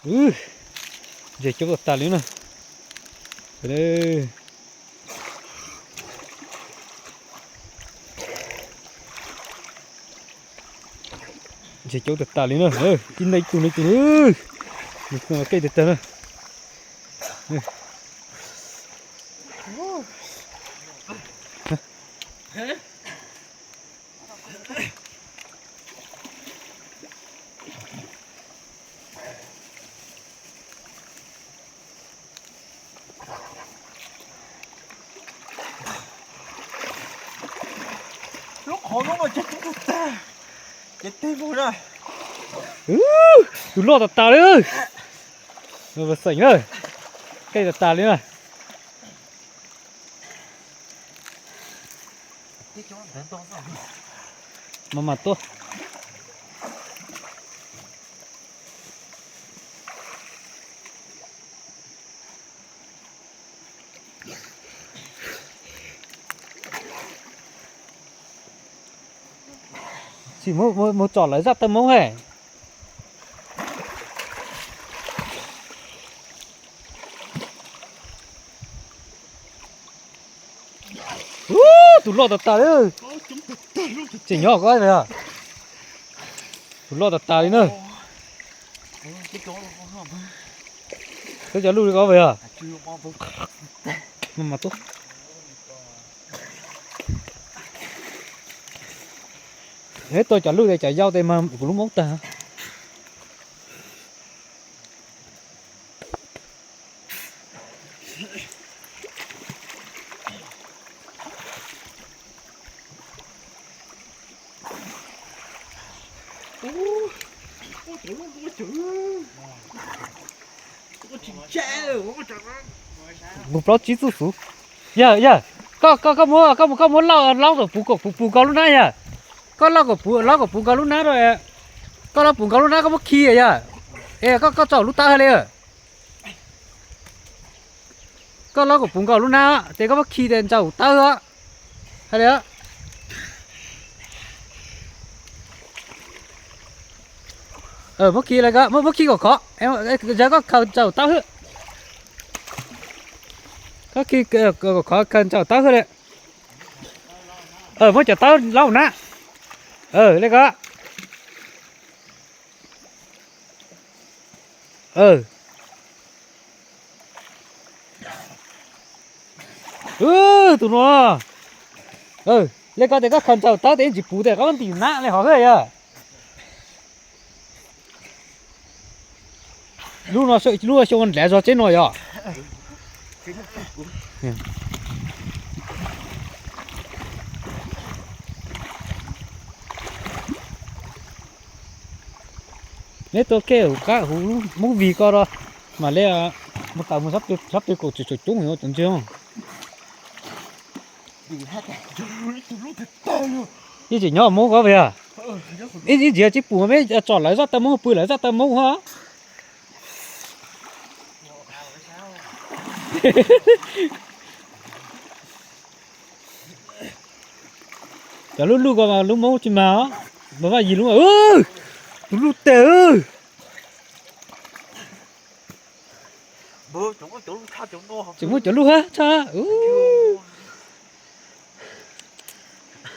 Wb, ntses coob tas tas li na. Ntses coob tas tas li na. Ib ntej ib tug no ib tug. Nws kej tag tag na. Lub qhov no mas cog coob tag tag, ces teg mus na. Tus loj tas tas li. Xeem na, kej tas tas li na. Mas mas tuaj. Sim mus tsom lawv zaj taw moob he. Tus loj tas tas li. Tseem nyob ko, tus loj tas tas li na. Twb cov luj li ko yog. Tua cov luj tes cov yau tes mas kuv lub moob tag. Mus plaub tsib txuj xwb. Yog, yog, koj, koj, koj muab, koj, koj muab lauj, lauj kom puv, kom puv, puv nkaus lub hnab yog. Koj lauj kom puv, lauj kom puv nkaus lub hnab rau. Koj lauj puv nkaus lub hnab koj muab khi yog. Es koj, koj tsaum lub tawb hais li. Koj lauj kom puv nkaus lub hnab ces koj muab khi tes ntsaum tawb os. Hais li. Muab khi li ko, muab, muab khi kom khov, yog koj khaws ntsaum tawb hwb. Koj khi kom khov khaws ntsaum tawb hwb li. Muab cov tawb lauj na. Li ko. Tus no, li ko tes koj khaws ntsaum tawb tes yeej tsis puv tes koj ntim nab li hov hwb yog. Lub no, lub no xyoo nrhiav zog tseb no yog. Neb tua kej hauv qab huv movie ko los mam li mus tawm mus sab peg kaum tsis tshua coob cov ntses. Ib tsis nyob mus ko yog. Ib ntsis tsib pum me tsom lawv zaj taw moob pw lawv zaj taw moob hos. Cov lub luj ko mas lub moob tsis mag, mas vaj yig lub, tus luj teg. Tseem muaj cov luj hab tshaj.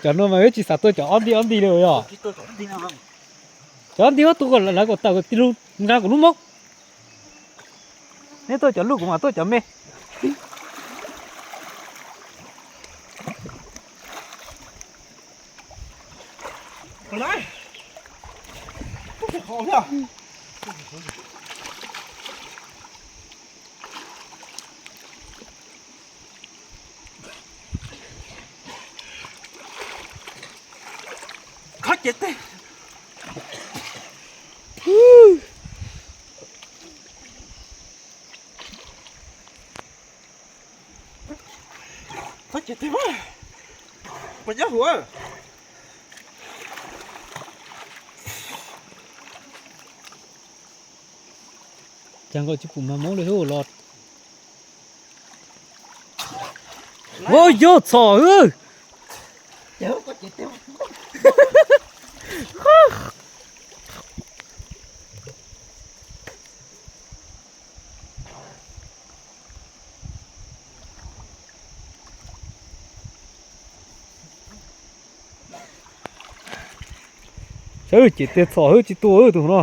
Cov no mas peb tsis xav tua cov ob nti ob nti li yog. Cov ob nti muab tua kom lawv kom tawm kom tij lug nqa kuv lub moob. Neb tuaj cov luj kuv mam tuaj cov me. Khob cev teg. Khob cev teg, puas nyob hauv? Cas nkaus tsis pum mag moob li hub los. Ua yog txhom hwb. Ces koj cev teg. Ua, Ces tes txhom hwb tsis tua tus no.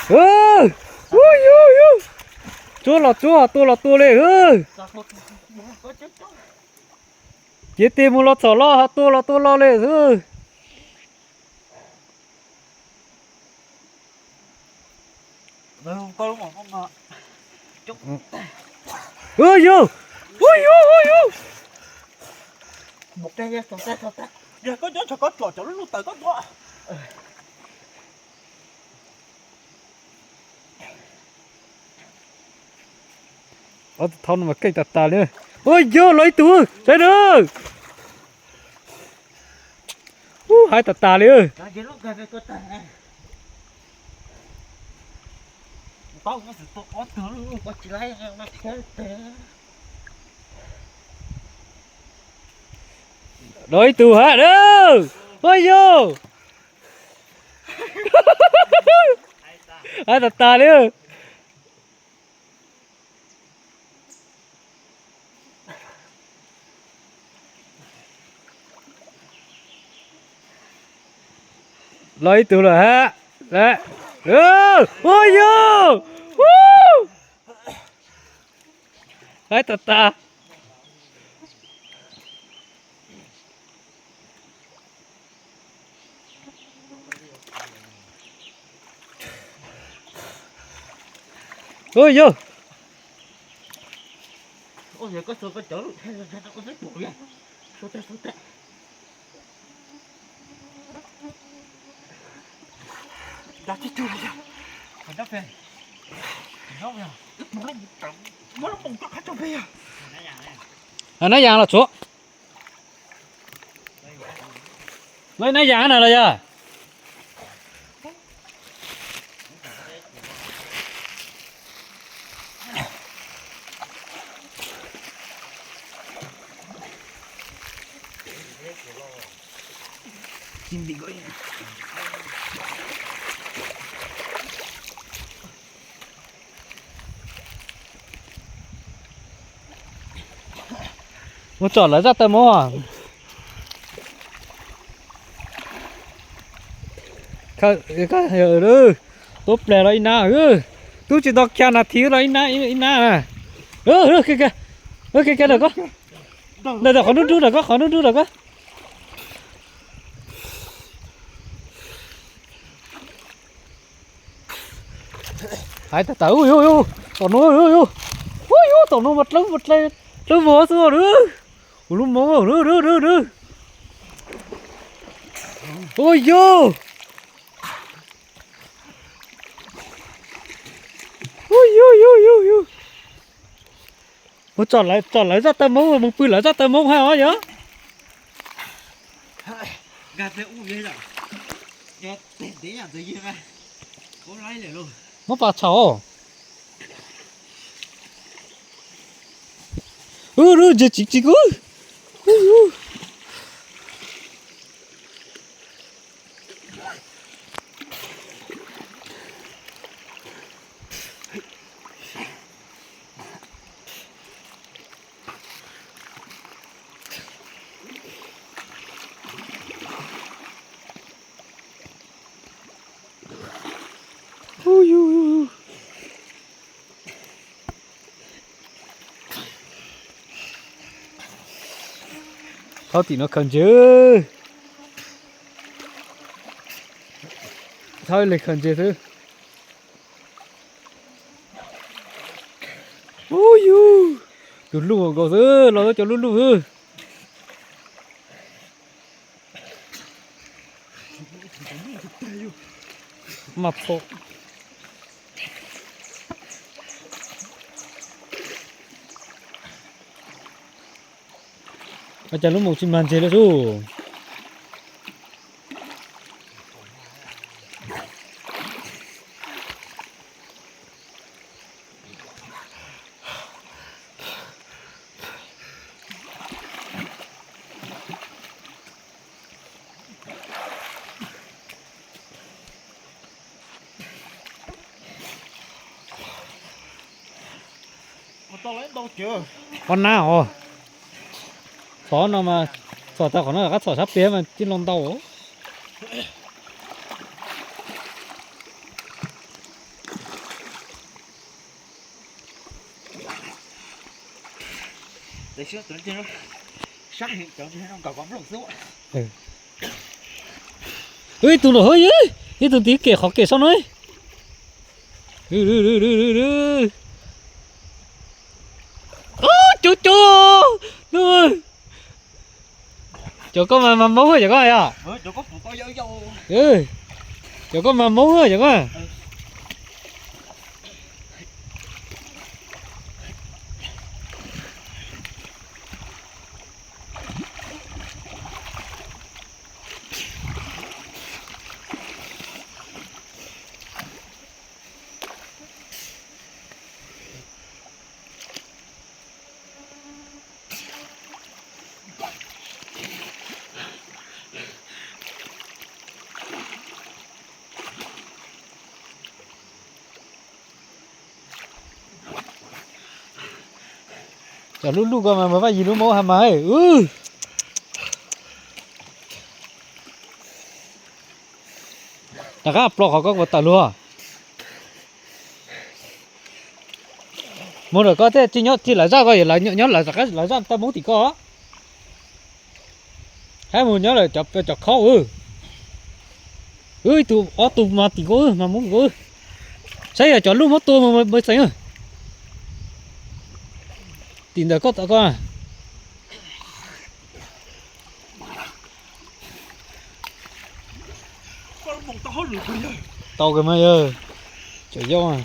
Hu yu yu. Tsuab los tsuab, tua los tua li. Ces tes mus los txhom los, tua los tua los li xwb. Hu yu, hu yu, hu yu. Ob tug thaub no mas keej tas tas li. Ua yog los ib tug, saib na. Ub, haib tas tas li. Los ib tug hab na. Ua yog, haib tas tas li. Los ib tug lawm hab. Ua yog, haib tas tas. Ua yog. Nab yas los tsuav. Lawv nab yas na los yog? Mus tsom lawv zaj taw mob. Tuab plag los ib nab, twb tsis tau kiag nas this los ib nab, ib nab. Kiag kiag, ntawm qhov nruab nrug ntawm ko, qhov nruab nrug ntawm ko. Hais tas tas, tom no, tom no mas dlawb vog xwb. Kuv lub moov, ua yog, ua yog, yog, yog. Mus tsom lawv zaj taw moob, mus pw lawv zaj taw moob hab os yog. Muab pas txhaum. Ntsia tsis tsis kub. Thaub tim no khaws ntses. Thaub ib leeg khaws ntses xwb. Ub yug, tus luj nkaus xwb, los cov luj luj xwb. Mas pom. Ua cas lub moos tsis mag ntses li xwb. Ob nab os. Txhom no mas, txhom tau qhov no rov qab txhom sab pem mas tij laug ntau. Ib tug nram hauv, ib tug tim kem qhov kem saum no. Cov cov, cov koj mas mas Hmoob cov koj yog. Cov koj mas Hmoob cov koj. Cov lub luj ko mas Vaj Yig lub maub has mas. Rov qab plo qhov ko kuv tawm luag. Mus lawm koj thiaj tsis nyob tsis lawv zaj ko, nyob lawv zaj tawm mus tim ko. Hab mus nyob lawm cov khob. Wb ib tug ob tug mas tim ko, mas mus ko. Saib yog cov luj muab tua mus xeev. Tim ntawm koj tau ko. Tau kawg mas yawg. Cov yau.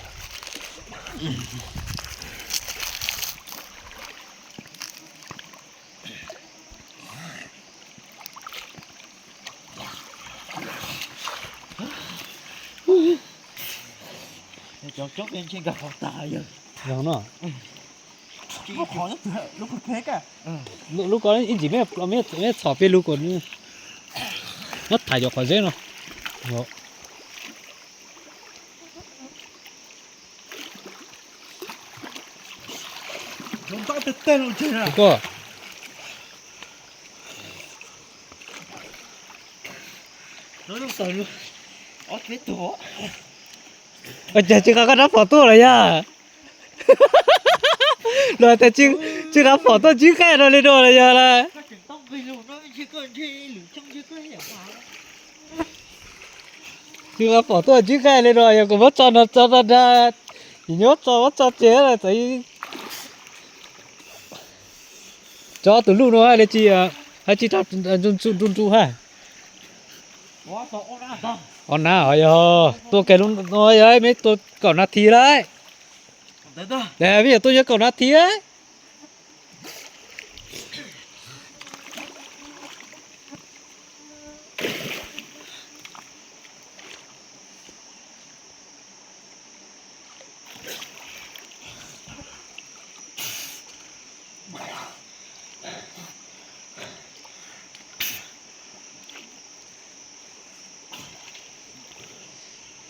Cov coob ntshe nkag qhov tas yawg. Yog no. Lub ko ib ntsis meb txhom peb lub ko, nyob thaiv cov qhov zeb no. Cas tsis qab koj rab phom tuaj lawm yog? Los tias tsis qab phom tuaj ntsib qaij no li no lawm yog lawm. Tsis qab phom tuaj ntsib qaij li no yog kuv muab tso no tso no dag, yus nyob tso muab tso tseg lawm txawm. Tso tus luj no hais li tsis, hais tsis rau ntu ntu hais. Ob nab os yog tuaj kiag lub no yog meb tuaj kaum nas this lawm. Meb yuav tuaj yog kaum nas this.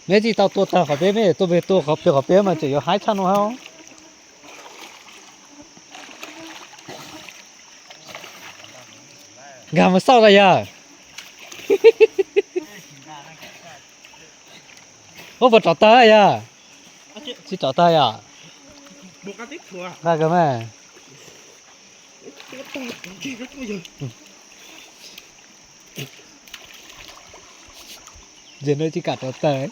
Meb tsis tau tua tag qhov peb, meb tuaj pem tua qhov pem, qhov peb mas tseem yuav haib tshaj no hab. Nkag mus xauj tas yog. Ub, puas rov tawg yog? Tsis rov tawg yog? Nqa kawg mas. Ntses no tsis kam rov tawg.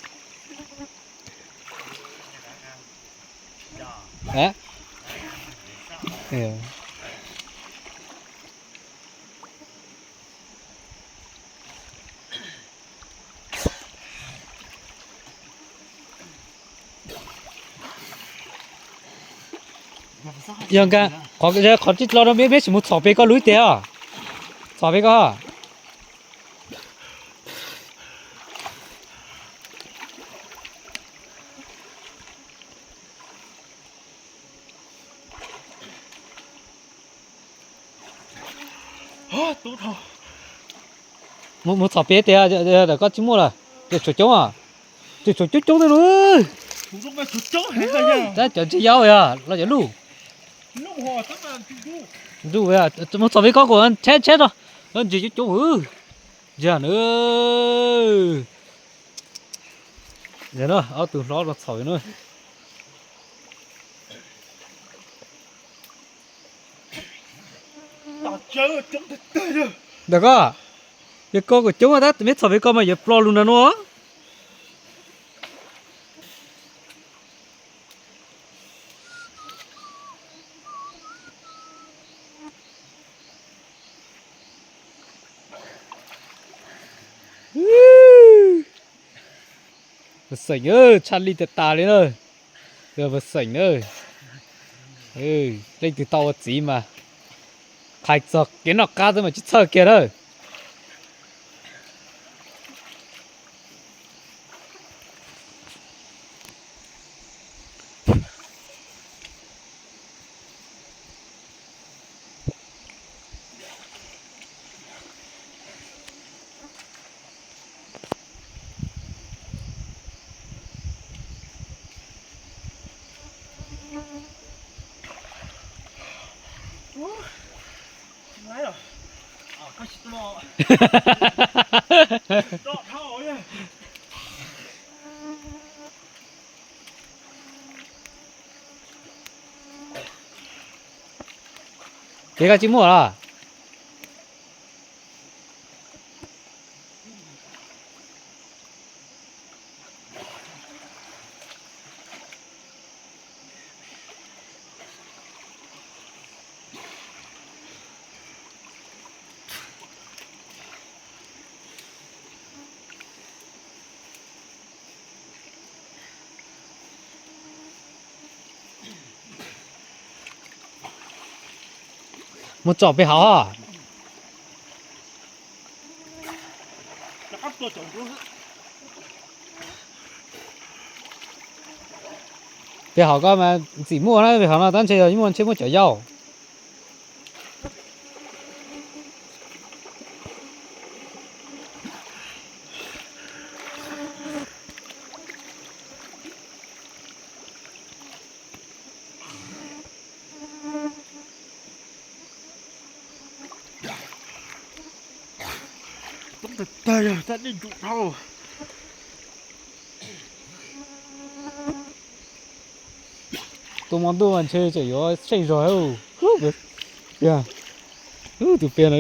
Yog nka, qhov tsis lo no meb, meb sim mus txhom pem koj lub ib teg os. Txhom pem koj. Mus txhom pem tias koj tsis muaj lawm. Ces tshuav coob, ces tshuav coob coob tej lus. Tab cov ntsis yau yog los cov luj. Ntuj, mus txhom pem koj kuv tsheb tsheb tso. Ntsis coob coob. Ntsia na, ob tug hlob los txhom na. Ntawm koj, yog koj kuj coob tab, meb txhom pem koj mas yuav plo lug nrag nuav. Pej xeem, tshaj lij tas tas li na. Pej xeem na, leej twg tau ua txiv mas qhais txog kev noj qab xwb mas tsis txhawj kiag na. Kev koj tsis muaj los? Mus tsom pem hauv. Pem hauv koj mas ntxim muaj na, pem hauv no tab ntshe yog muaj, ntshe muaj cov yau. Tuaj hmo ntuj mas ntshe tseem yuav seej zog. Tus piag na.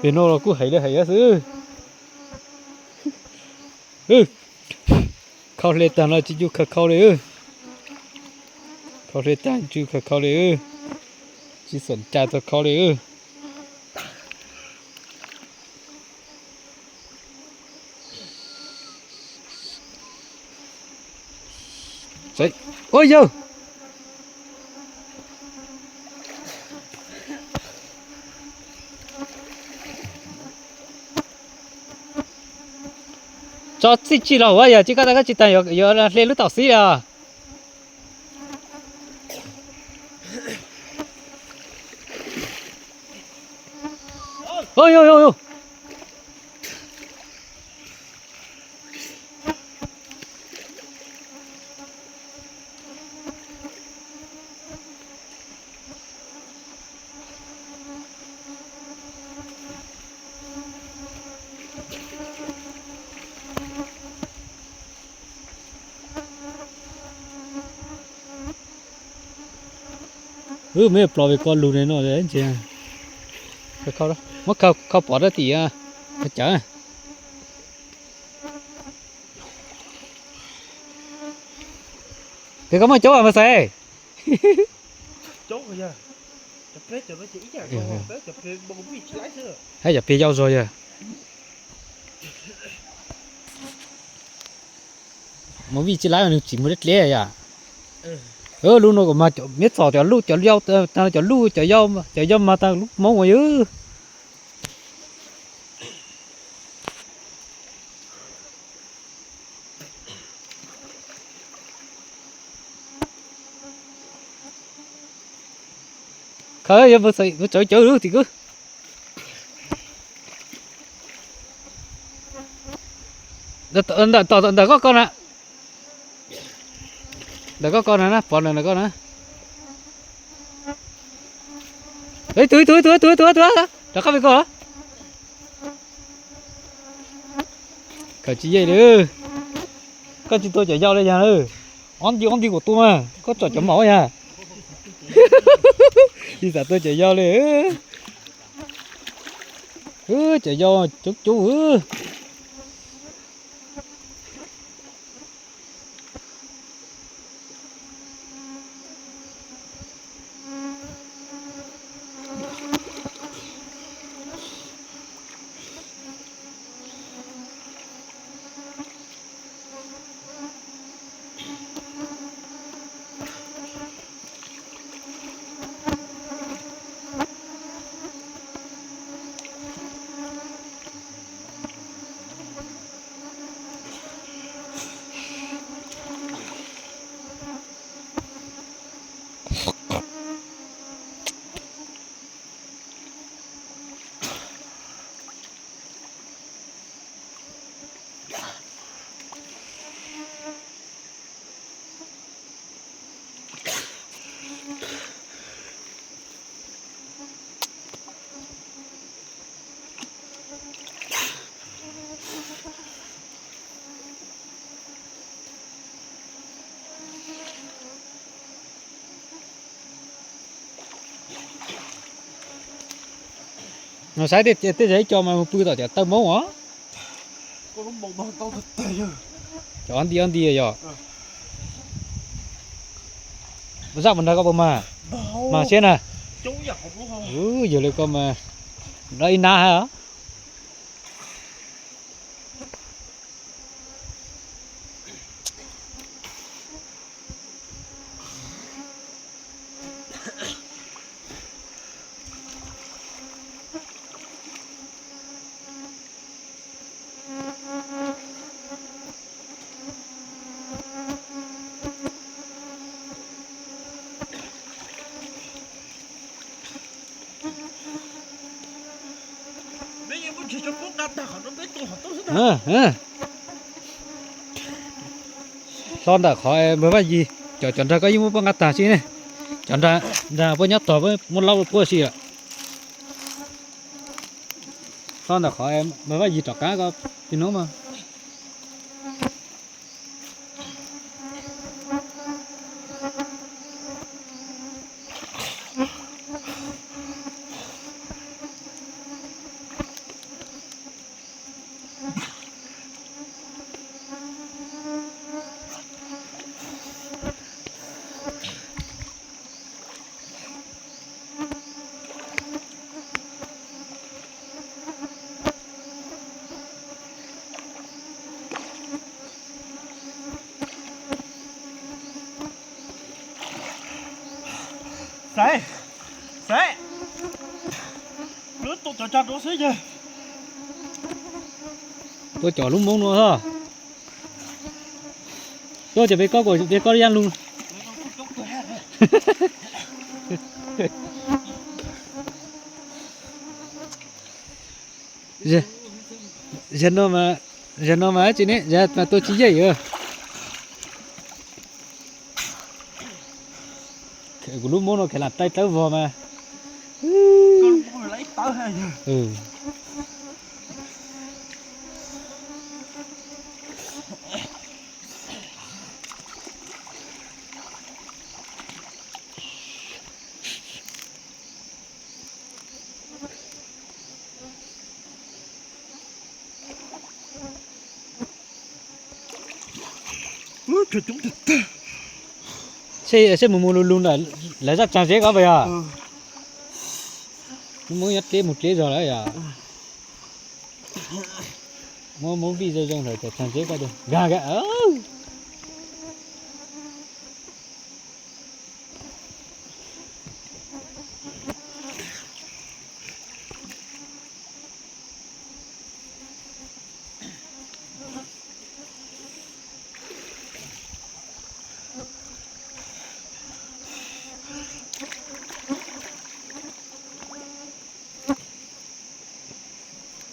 Pem no los kuj heev li heev xwb. Khau hle tag no tsis cu khau khau li. Khau hle tag tsis cu khau khau li. Tsis xom cai txog khau li. Ua yawg, tso txij tsi los ua yog tsis koj tas koj tsis tas yuav hle lub taum xib os. Wb meb plos vim koj lug li no ntses. Muab khau pov rau tim cawv. Ces koj muaj coob mas xais. Hab cov peg yau zog yog. Mus vij tsis laib nws tsis mus deb dleb yom. Lub no kuv mas miab txom cov luj cov yau, cov luj cov yau, cov yau mas tas lub moob ua yog. Khaws, mus txawv cawv lub tim kwb. Ntawm koj ko na. Ntawm koj ko na, pov ntawm koj na. Ib tug, ib tug, ib tug, ib tug, ib tug, rov qab pem koj. Khaws tsis yeej li. Koj tsis tua cov yau li yag lawm. Ob nti ob nti kuv tua mas koj tsom cov maum yag. Tsis xav tua cov yau li. Cov yau coob coob. Saib tej zag ib co mas mus pw tom cov taw moob os. Cov ob nti ob nti yog. Zaj mus nrog koj puas mag? Mag siab na. Yog li koj mas, lawv ib nab hab. Hlo ntawm qhov npawg Vaj Yig, cov, cov nrag koj yeej muab puab nqa tag si ne. Cov nrag, nrag puab nyob tog muab laub quaj si lawm. Hlo ntawm qhov npawg Vaj Yig rov qab ko, tig hnub mas. Xaiv, xaiv, lub tua cov nrag rau xwb yog. Tua cov lub moob no os. Tuaj ces peb kob, peb kob yaj lug. Zaum no mas, zaum no mas tsis ne, zaum mas tua tsis yeej. Kuv lub moob no kheev lam taij tawb vog mas. Seb, seb mus mus lug lug ntawm lawv zaj tsav zeb ko puas yog? Muab nyob deb mus deb zog lawm yom. Muab, muab vij zoo zoo lawm ces txog ntses koj nkag nkag.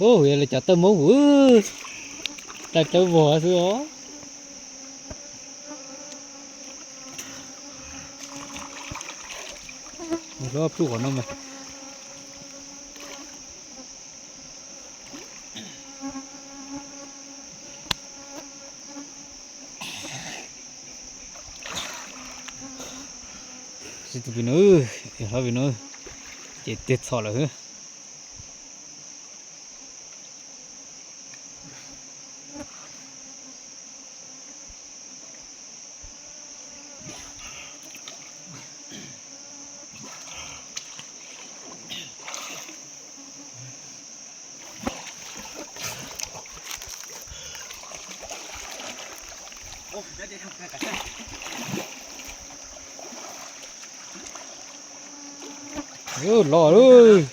Ub, yog li cov tawj Hmoob kuv, tawj tawb vog xwb os. Mus hlob plub qhov no mas. Xib tus pis no, hlob pis no, ces tiag txhom lawm xwb. Los lawm.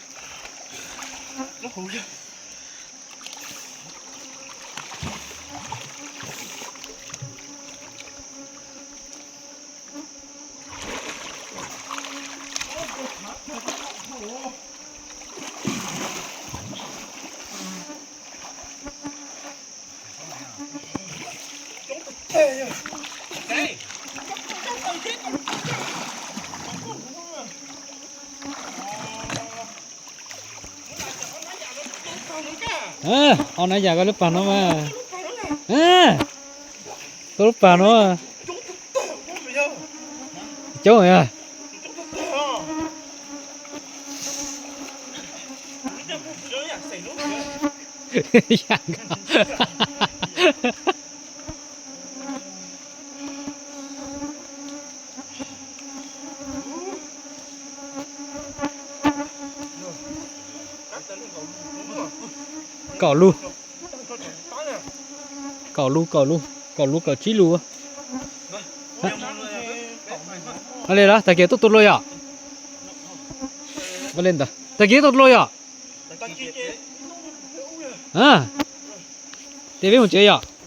Ob nab yam koj lub pag no mas. Koj lub pag no. Coob yog. Kaum lub, kaum lub, kaum lub, kaum lub kaum tsib lub. Li los tag kis tuaj tua luaj yom? Li ntawd tag kis tuaj tua luaj yom? Tes peb mus tsev yom?